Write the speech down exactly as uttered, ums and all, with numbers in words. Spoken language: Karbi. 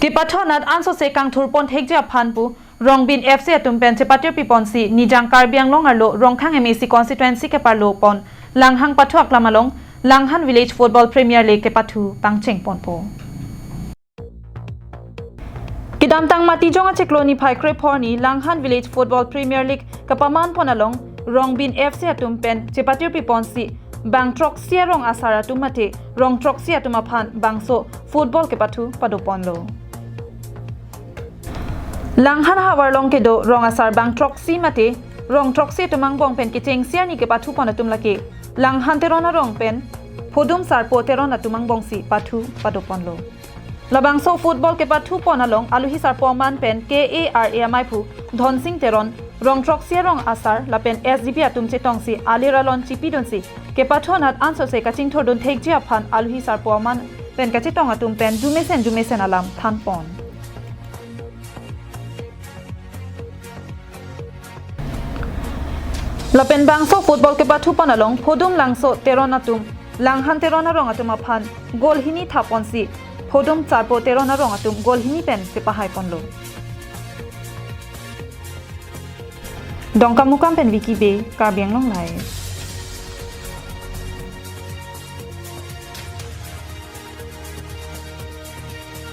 Kepathu anat ansose kangthurpon thekji aphan pu Rongbin F C atum pen chepatirpi ponsi Nijang Karbi Anglong arlo Rongkhang M A C constituency keparlo pon Langhan pathu aklam along Langhan Village Football Premier League kepathu pangcheng ponpo. Kedamtang Matijong achiklo niphai krepho arni Langhan Village Football Premier League kapaman pon along Rongbin F C atum pen chepatirpi ponsi bang throksi arong asar atum mate rong throksi atum aphan bangso football kepathu padoponlo. Langhan havar along kedo rong asar bang throksi mate rong throksi atum angbong pen kechengsi arni kepathu pon atum lake Langhan Teron arong pen Phodum Sarpo Teron atum angbongsi pathu padoponlo. Labangso football kepathu pon along aluhi sarpo aman pen K A R A amaiphu Dhonsing Teron, rong throksi arong asar lapen S D P atum chetongsi alir alon chipidunsi kepathu anat ansose kachingthurdun thekji aphan aluhi sarpo aman pen kachetong atum pen jumesen jumesen alam thanpon. Lapen bangso football kepathu pon along Phodum Langso Teron atum Langhan Teron arong atum aphan goal hini thaponsi Phodum Sarpo Teron arong atum goal hini pen chepahai ponlo. Dongkamukam pen Vicky Bey, Karbi Anglong Live.